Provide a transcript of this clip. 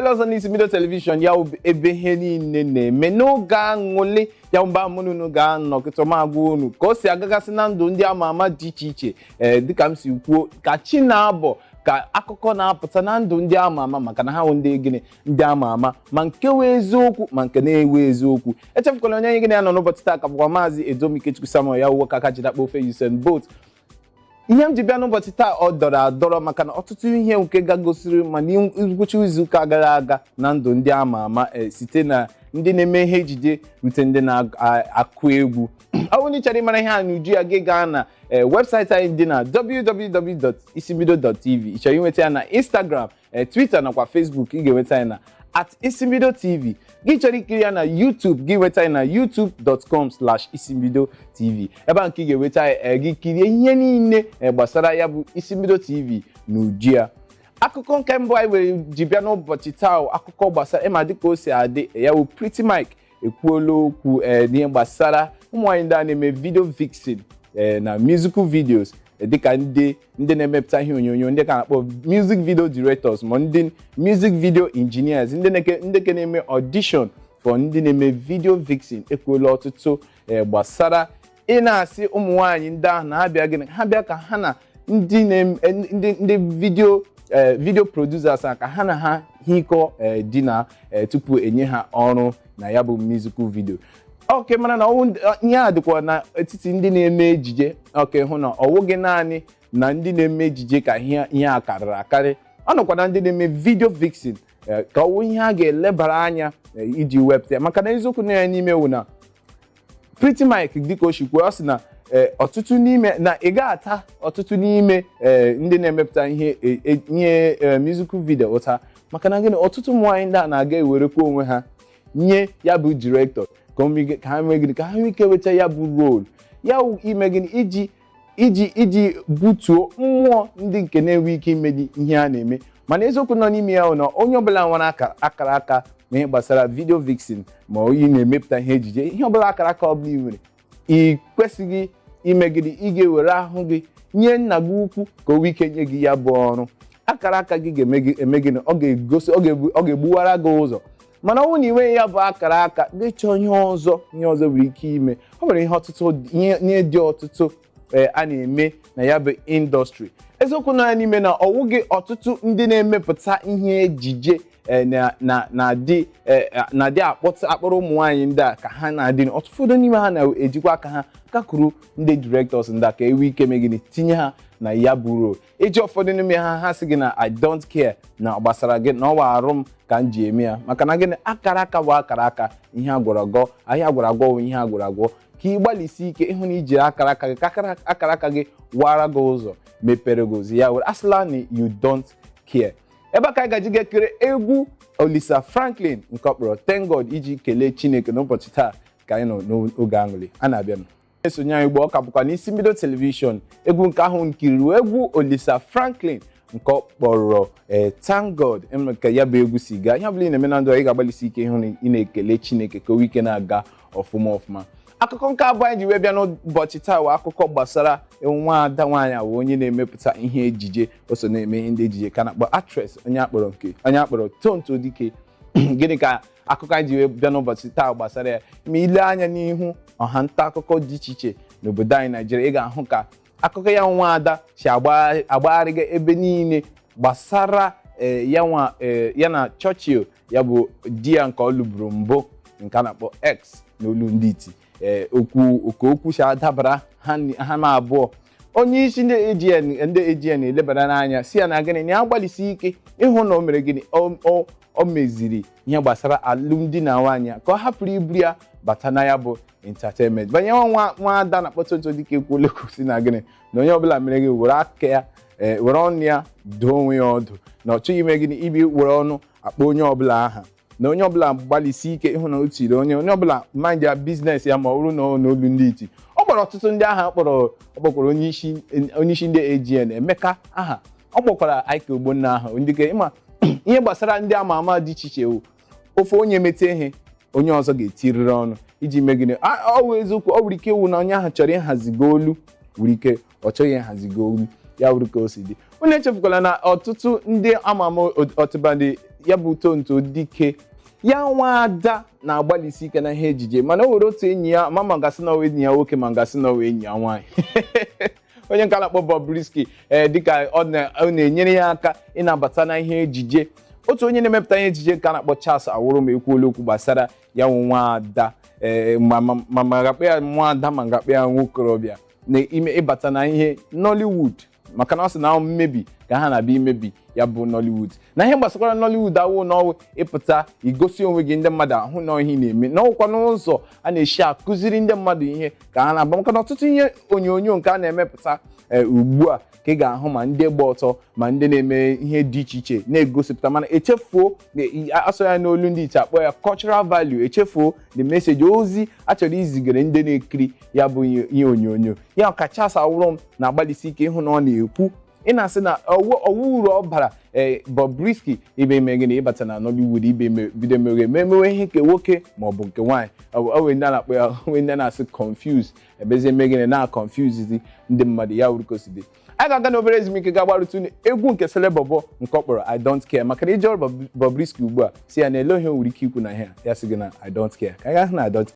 Abịala ọzọ n'Isi Mbido Television, ya bụ ebe ihe niile na-eme n'oge aṅụlị ya mba mụnụ ga-anọkịta ma agwa unu ka o si agagasị na ndụ ndị ama ama dị iche iche. Ee, dịka m si kwuo, ka chi na-abọ ka akụkọ na-apụta na ndụ ndị ama ama, maka na ha wụ ndị gịnị, ndị ama ama, ma nke wee eziokwu ma nke na-ewe eziokwu. Echefukwala onye anyị gịnị ya nọ n'ụbọchị taa ka bụkwa Maazị Edomikechukwu Samuel, ya nwoke aka jidakpa ofe Usain Bolt. Ihe m ji bịa n'ụbọchị taa, ọ dọrọ adọrọ maka na ọtụtụ ihe nke gagosiri ma ngwụcha izuụka gara aga na ndụ ndị ama ama, site na ndị na-eme ihe ejije rute ndị na-akụ egwu. Ọ bụrụ na ị chọrọ ịmara ihe a n'uju ya, gị gaa na webụsaịtị anyị dị na www.isimbido.tv. Ị chọrọ inweta ya na Instagram, Twitter nakwa Facebook, ị ga-enweta ya na @isimbidotv. Gị chọrọ ikiri ya na YouTube, gị nweta ya na youtube.com/isimbidotv. Ebe a nke ị ga-enweta ya, gị kirie ihe niile gbasara ya bụ Isi Mbido TV n'uju ya. Akụkọ nke mbụ anyị were ji bịa n'ụbọchị taa, akụkọ gbasara ịma dịka o si adị ya bụ Pretty Mike ekwuola okwu n'ihe gbasara ụmụ nwaanyị ndị a na-eme video vixen na musical videos, dịka ndị na-emepụta ihe onyonyo, ndị ka na-akpọ music video directors ma ndị music video engineers, ndị ke na-eme audition for ndị na-eme video vixen. Ekwuola ọtụtụ gbasara ị na-asị ụmụ nwaanyị ndị ahụ na ha bịa gịnị, ha bịa ka ha na ndị video producers ka ha na ha hikọ dina tupu enye ha ọrụ na ya bụ musical video. Oke mara na ihe a dịkwa n'etiti ndị na-eme ejije. Oke hụ na ọ wụghị naanị na ndị na-eme ejije ka ihe a karịrị akarị, ọ nọkwa na ndị na-eme video vixen, ka ọ wụ ihe a ga-elebara anya iji wepụta ya. Maka na eziokwu na ya n'ime wụ na Pretty Mike, dịka o si kwuo, ọ sị na ọtụtụ n'ime na ị ga-ata ọtụtụ n'ime ndị na-emepụta ihe musical video ụta, maka na gịnị, ọtụtụ ụmụ nwaanyị ndị a na-aga ewerekwa onwe ha nye ya bụ director ka ha nwee gịnị, ka ha nwee ike nweta ya bụ role ya wụ ime gịnị, iji butuo mmụọ ndị nke na-enwe ike imedi ihe a na-eme. Mana eziokwu nọ n'ime ya bụ na onye ọbụla nwere akara aka n'ihe gbasara video vixen ma onye na-emepụta ihe ejije, ihe ọbụla, akara aka ọbụla ị nwere, ị kwesịghị ime gịnị, ị ga-ewere ahụ gị nye nna gị ukwu ka o nwee ike nye gị ya bụ ọrụ. Akara aka gị ga-eme gị eme gịnị, ọ ga-egosi, ọ ga-egbuwara gị ụzọ. Mana ọ bụrụ na ị nweghị ya bụ akara aka gị, chọọ ihe ọzọ, ihe ọzọ nwere ike ime. Ọ nwere ihe ọtụtụ, ihe dị ọtụtụ a na-eme na ya bụ industry. Eziokwu nọ ya n'ime na ọwụghị ọtụtụ ndị na-emepụta ihe ejije na-adị akpọrọ ụmụ nwaanyị ndị a ka ha na-adị. Ọtụtụ n'ime ha na-ejikwa aka ha gakwuru ndị directors ndị a ka enwee ike mee gịnị, tinye ha na ya bụ role. Iji ụfọdụ n'ime ha, ha sị gị na "I don't care", na ọ gbasara gị, na ọ arụ m ka m ji eme ya. Maka na gịnị, akara aka bụ akara aka. Ihe a gwọrọ agwọ, ahịa gwọrọ agwọ bụ ihe a gwọrọ agwọ. Ka ị gbalịsi ike ịhụ na iji akara aka gị, ka akara aka gị wara gị ụzọ, mepere gị ụzọ. Ya were asịla na you don't care. Ebe a ka anyị gaji ga-ekere egwu Olisa Franklin nke ọ kpọrọ Thank God, iji kelee Chineke n'ụbọchị taa ka anyị nọ n'oge aṅụrị a na-abịanụ. Esonye anyị ugbu ọ ka bụkwa n'Isi Mbido Television. Egwu nke ahụ nkiriri, egwu Olisa Franklin nke ọ kpọrọ Thank God. Ka ya bụ egwu si gaa, ihe ọbụla ị na-eme na ndụ, ị ga-agbalịsi ike ịhụ na ị na-ekele Chineke ka o nwee ike na-aga ọfụma ọfụma. Akụkọ nke abụọ anyị ji wee bịa n'ụbọchị taa bụ akụkọ gbasara nwa ada nwaanyị awụ onye na-emepụta ihe ejije, o so na-eme ihe ndị ejije ka na-akpọ actress, onye akpọrọ nke onye akpọrọ Tonto Dike. Gịnị ka akụkọ anyị ji wee bịa n'ụbọchị taa gbasara ya? Ma ile anya n'ihu ọha nta akụkọ dị iche iche n'obodo anyị Naijiria, ị ga-ahụ ka akụkọ ya nwa ada si agbagharịga ebe niile gbasara ya nwa ya na Churchill, ya bụ di ya nke ọ lụburu mbụ, nke a na-akpọ ex n'olu ndị iti. Okwu ka okwu si adabara ha ma abụọ, onye isi ndị AGN elebara n'anya si ya na gịnị, na ya gbalịsi ike ịhụ na o mere gịnị, o meziri ihe gbasara alụmdi na nwaanyị ya, ka ọ hapụrụ iburu ya bata na ya bụ entertainment. Banye nwa nwa ada na Tonto Dike ekwuola okwu si na gịnị, na onye ọbụla mere gị were aka ya, were ọnụ ya doo onwe ya ọdụ, na ọ chọghị ime gịnị, ibi were ọnụ akpọ onye ọbụla aha, na onye ọbụla gbalịsi ike ịhụ na o tiri onye ọbụla mind ya business ya. Ma ọ bụrụ na ọ n'olu ndị iti, ọ kpọrọ ọtụtụ ndị aha, kpọrọ, ọ kpọkwara onye isi ndị AGN Emeka aha, ọ kpọkwara Ike Ogbonna aha. Ndị ke ịma ihe gbasara ndị ama ama dị iche iche wụ ofe onye mete ihe, onye ọzọ ga-etirịrị ọnụ iji mee gịnị. Ọ bụ eziokwu, ọ nwere ike ịwụ na onye ahụ chọrọ ịhazigo olu, nwere ike ọ chọghị ịhazigo olu ya, wuru ka o si dị. Unu echefukwala na ọtụtụ ndị ama ama ọtụbadị Ya bụ Tonto Dike, ya nwa ada na-agbalịsi ike na ihe ejije, mana o nwere otu enyi ya, ma gasị na ọwa enyi ya nwoke, ma gasị na ọwa enyi ya nwaanyị, onye nke a na-akpọ Bobrisky, ee, dịka ọ na-enyere ya aka ịnabata na ihe ejije. Otu onye na-emepụta ihe ejije nke a na-akpọ Charles Awurum ekwuola okwu gbasara ya nwa ada, ee, ma gakpe ya nwa ada, ma gakpe ya nwokorobịa, na ime ịbata na ihe Nollywood, maka na ọ sị na mmebi ka ha na-abịa imebi ya bụ Nollywood. Na ihe gbasakwara Nollywood awụ n'ọwụ ịpụta igosi onwe gị, ndị mmadụ ahụ na ihe na-eme n'ọwụkwa n'ụzọ a na-esi akụziri ndị mmadụ ihe ka ha na-aba, maka na ọtụtụ ihe onyonyo nke a na-emepụta ugbu a ka ị ga-ahụ ma ndị gba ọtọ ma ndị na-eme ihe dị iche iche na-egosipụta, mana echefuo asọ ya n'olu ndị iche akpọ ya cultural value, echefuo the message, ozi a chọrọ izigere ndị na-ekiri ya bụ ihe onyonyo. Ya ka Charles Awurum na-agbalịsi ike ịhụ na ọ na-ekwu, ị na-asị na ọwụ uru ọ bara ee Bobrisky ibe ime gịnị ịbata na Nollywood, ibe bido mewe emewe ihe nke nwoke ma ọ bụ nke nwaanyị. Onwe ndị a na-akpọ ya, onwe ndị na-asị confuse, ebezie eme gịnị na confuse ndị mmadụ. Ya wuru ka o si dị. Anyị ga-aga n'obere ezumike, ga gbarụtụ egwu nke Selebobo nke ọ kpọrọ "I Don't Care", maka na ije ọrụ Bobrisky ugbu a si ya na ele ihe o nwere ike ikwu na ihe a, ya sị gị na "I don't care". Ka anyị gaa hụ na "I don't